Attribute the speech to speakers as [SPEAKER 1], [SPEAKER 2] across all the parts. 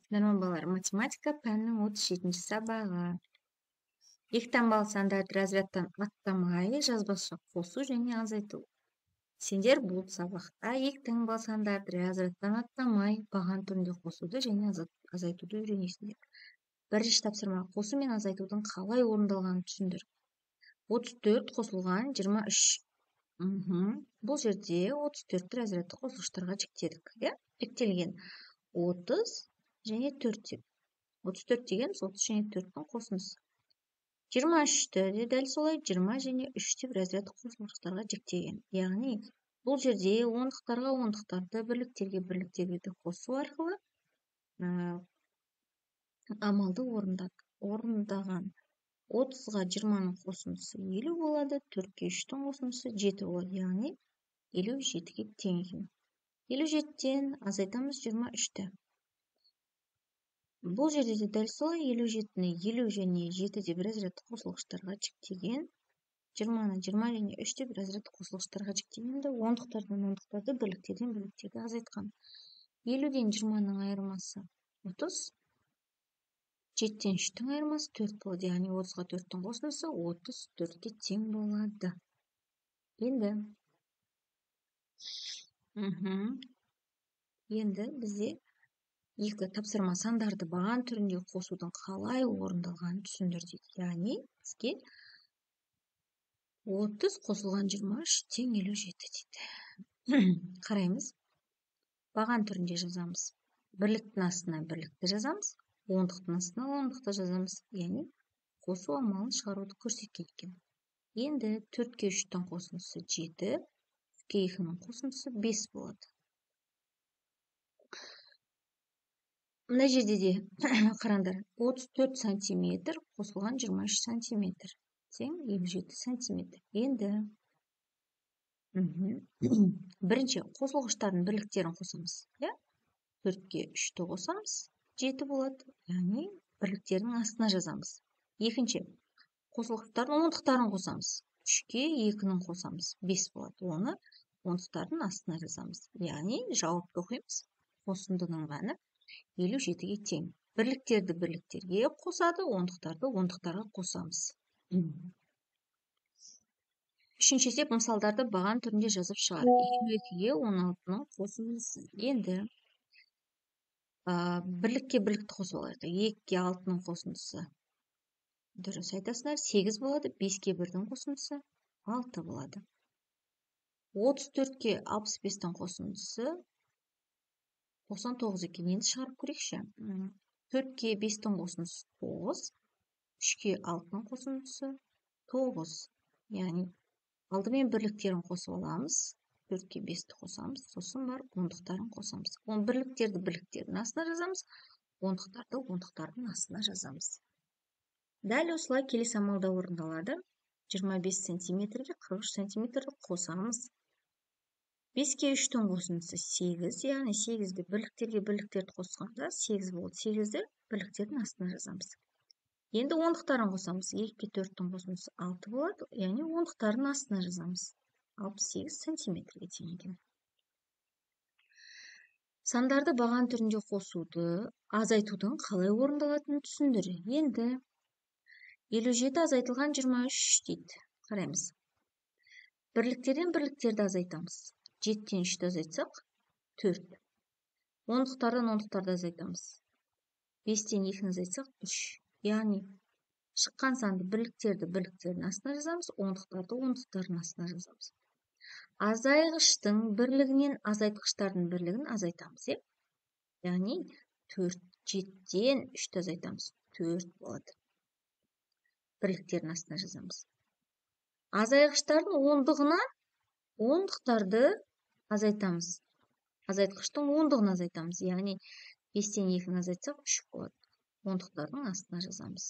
[SPEAKER 1] Нұрман балалар, математика пәнінің 37-ші сабағы. Екі таңбалы сандарды разрядтан аттамай жазбаша қосу және азайту. Сендер бұл сабақта екі таңбалы сандарды разрядтан аттамай баған түрінде қосуды және азайтуды үйренесіңдер. Бірінші тапсырма: қосу мен азайтудың қалай орындалғанын түсіндір. 34 қосылған 23. Бұл жерде 34-ті разрядты қосылғыштарға жіктедік, иә? Жіктелген 30 және 4 деп. 34 деген 30 және 4-тің қосындысы. 23-ті де дәл солай 20 және 3 деп разрядты қосылғыштарға жіктеген. Яғни бұл жерде ондықтарға ондықтарды, бірліктерге бірліктерді қосу арқылы амалды орындаған. 30-ға 20-ның қосындысы 50 болады, 4-ке 3-тің қосындысы 7 болады, яғни 57-ге тең екен. 57-тен азайтамыз 23-ті. Бұл жерде де дәл солай 57-ні 50 және 7 деп разрядты қосылғыштарға жіктеген, 20-ны 20 және 3 деп разрядты қосылғыштарға жіктеген де, ондықтардан ондықтарды, бірліктерден бірліктерді азайтқан. 50-ден 20-ның айырмасы 30, 7-тен 3-тің айырмасы 4 болады, яғни 30-ға 4-тің қосындысы 34-ке тең болады. Енді Енді бізде екі тапсырма: сандарды баған түрінде қосудың қалай орындалғанын түсіндір дейді. Яғни бізге 30 қосылған 23 тең 57 дейді. Қараймыз. Баған түрінде жазамыз. Бірліктің астына бірлікті жазамыз, ондықтың астына ондықты жазамыз. Яғни қосу амалын шығаруды көрсеткен екен. Енді 4-ке 3-тің қосындысы 7, 3-ке 2-нің қосындысы 5 болады. Мына жерде де қараңдар, 34 сантиметр қосылған 23 сантиметр тең 57 сантиметр. Енді бірінші қосылғыштардың бірліктерін қосамыз. Иә? 4-ке 3-ті қосамыз, 7 болады. Яғни бірліктердің астына жазамыз. Екінші, қосылғыштардың ондықтарын қосамыз. 3-ке 2-нің қосамыз, 5 болады. Оны ондықтардың астына жазамыз. Яғни жауапты оқимыз. Қосындының мәні 57-ге тең. Бірліктерді бірліктерге қосады, ондықтарды ондықтарға қосамыз. Үшінші есеп: мысалдарды баған түрінде жазып шығар. 52-ге 16-ның қосындысы. Енді бірлікке бірлікті қосып алайық. 2-ге 6-ның қосындысы. Дұрыс айтасыңдар, 8 болады, 5-ке 1-дің қосындысы 6 болады. 34-ке 65-тің қосындысы 99 екен. Енді шығарып көрейікші. 4-ке 5-тің қосындысы 9, 3-ке 6-ның қосындысы 9. Яғни алдымен бірліктерін қосып аламыз. 4-ке 5-ті қосамыз, сосын барып ондықтарын қосамыз. Он бірліктерді бірліктердің астына жазамыз, ондықтарды ондықтардың астына жазамыз. Дәл осылай келесі амалда орындалады. 25 сантиметрге 43 сантиметрді қосамыз. 5-ке 3-тің қосындысы 8, яғни 8-ді бірліктерге бірліктерді қосқанда 8 болды. 8-ді бірліктердің астына жазамыз. Енді ондықтарын қосамыз. 2-ке 4-тің қосындысы 6 болады, яғни ондықтардың астына жазамыз. 68 сантиметрге тең екен. Сандарды баған түрінде қосуды, азайтудың қалай орындалатынын түсіндір. Енді 57 азайтылған 23 дейді. Қараймыз. Бірліктерден бірліктерді азайтамыз. 7-тен 3-ті азайтсақ 4. Ондықтардан ондықтарды азайтамыз. 5-тен 2-ні азайтсақ 3. Яғни шыққан санды бірліктерді бірліктердің астына жазамыз, ондықтарды ондықтардың астына жазамыз. Азайғыштың бірлігінен азайтқыштардың бірлігін азайтамыз, иә? Яғни 4, 7-тен 3-ті азайтамыз, 4 болады. Бірліктердің астына жазамыз. Азайғыштардың ондығынан ондықтарды азайтамыз. Азайтқыштың ондығын азайтамыз. Яғни 5-тен 2-ні азайтсақ 3 болады. Ондықтардың астына жазамыз.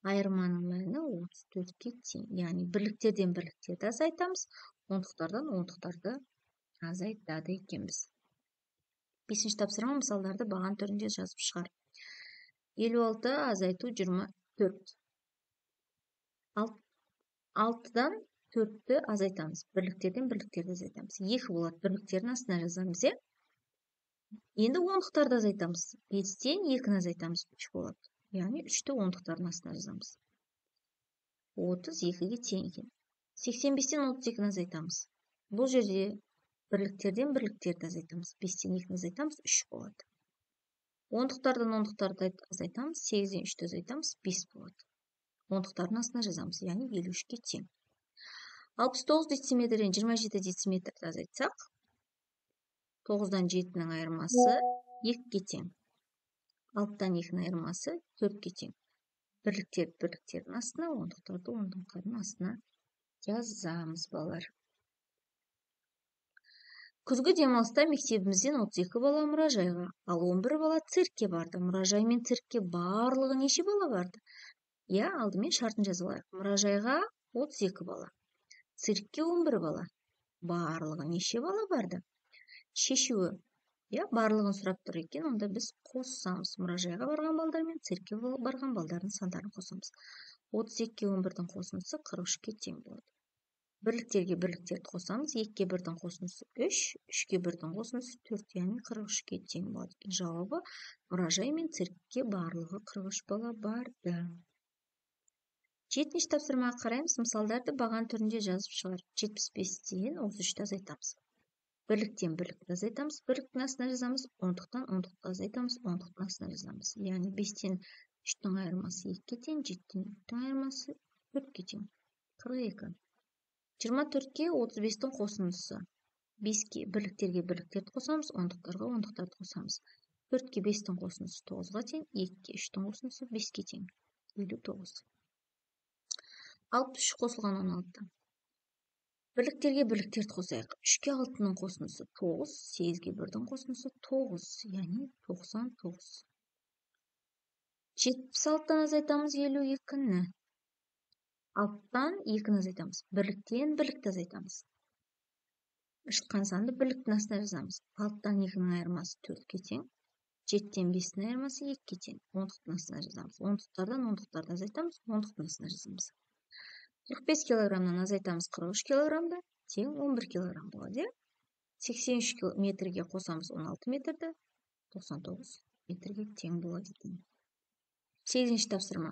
[SPEAKER 1] Айырманың мәні 34-ке тең. Яғни бірліктерден бірліктерді азайтамыз, ондықтардан ондықтарды азайтады екенбіз. Бесінші тапсырма: мысалдарды баған түрінде жазып шығар. 56 азайту 24. 6-дан 4-ті азайтамыз. Бірліктерден бірліктерді азайтамыз. 2 болады. Бірліктердің астына жазамыз, иә? Енді ондықтарды азайтамыз. 5-тен 2-ні азайтамыз, 3 болады. Яғни 3-ті ондықтардың астына жазамыз. 32-ге тең екен. 85-тен 32-ні азайтамыз. Бұл жерде бірліктерден бірліктерді азайтамыз. 5-тен 2-ні азайтамыз, 3 болады. Ондықтардан ондықтарды азайтамыз, 8-ден 3-ті азайтамыз, 5 болады. Ондықтардың астына жазамыз, яғни 53-ке тең. 69 дециметрден 27 дециметрді азайтсақ, 9-дан 7-нің айырмасы 2-ге тең. 6-дан 2-нің айырмасы 4-ке тең. Бірліктер бірліктердің астына, ондықтарды ондықтардың астына жазамыз, балалар. Күзгі демалыста мектебімізден 32 бала мұражайға, ал 11 бала циркке барды. Мұражай мен циркке барлығы неше бала барды? Иә, алдымен шартын жазып алайық. Мұражайға 32 бала, циркке 11 бала. Барлығы неше бала барды? Шешуі. Иә, барлығын сұрап тұр екен, онда біз қоссамыз. Мұражайға барған балдар мен циркке барған балдардың сандарын қосамыз. 32-ге 11-дің қосындысы 43-ке тең болады. Бірліктерге бірліктерді қосамыз. 2-ге 1-дің қосындысы 3, 3-ге 1-дің қосындысы 4, яғни 43-ке тең болады екен. Жауабы: мұражай мен циркке барлығы 43 бала барды. Жетінші тапсырмаға қараймыз. Мысалдарды баған түрінде жазып шығар. 75-тен 33-ті азайтамыз. Бірліктен бірлікті азайтамыз, бірліктің астына жазамыз. Ондықтан ондықты азайтамыз, ондықтың астына жазамыз. Яғни 5-тен 3-тің айырмасы 2-ге тең, 7-тен 3-тің айырмасы 4-ке тең. 42. 24-ке 35-тің қосындысы. 5-ке бірліктерге бірліктерді қосамыз, ондықтарға ондықтарды қосамыз. 4-ке 5-тің қосындысы 9-ға тең, 2-ге 3-тің қосындысы 5-ке тең. 59. 63 қосылған 16. Бірліктерге бірліктерді қосайық. 3-ке 6-ның қосындысы 9, 8-ге 1-дің қосындысы 9, яғни 99. 76-дан азайтамыз 52-ні. 6-тан 2-ні азайтамыз. Бірліктен бірлікті азайтамыз. Шыққан санды бірліктің астына жазамыз. 6-тан 2-нің айырмасы 4-ке тең. 7-тен 5-тің айырмасы 2-ге тең. Ондықтың астына жазамыз. Ондықтардан ондықтарды азайтамыз, ондықтың астына жазамыз. 45 килограммнан азайтамыз 43 килограммды, тең 11 килограмм болады. 83 метрге қосамыз 16 метрді, 99 метрге тең болады екен. 8-ші тапсырма.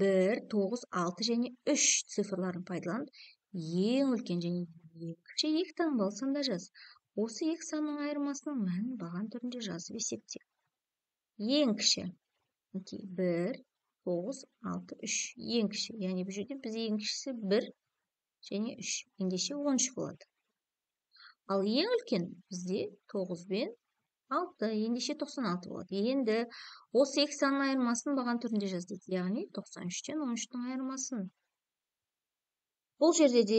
[SPEAKER 1] 1, 9, 6 және 3 цифрларын пайдаланып, ең үлкен және ең кіші екі таңбалы сандар жаз. Осы екі санның айырмасының мәнін баған түрінде жазып есепте. Ең кіші 1, 9, 6, 3. Ең кіші, яғни бұл жерде біз ең кішісі 1 және 3. Ендеше 13 болады. Ал ең үлкен бізде 9 бен 6, ендеше 96 болады. Енді осы екі санның айырмасын баған түрінде жаз дейді. Яғни 93-тен 13-тің айырмасын. Бұл жерде де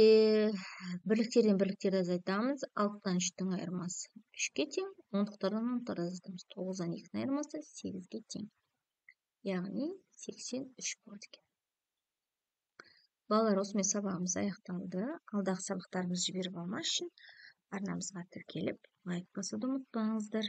[SPEAKER 1] бірліктерден бірліктерді азайтамыз. 6-тан 3-тің айырмасы 3-ке тең, ондықтардан ондықтарды азайтамыз. 9-дан 2-нің айырмасы 8-ге тең. Яғни 83 болады екен. Балалар, осымен сабағымыз аяқталды. Алдағы сабақтарымызды жіберіп алмас үшін арнамызға тіркеліп, лайк басуды ұмытпаңыздар.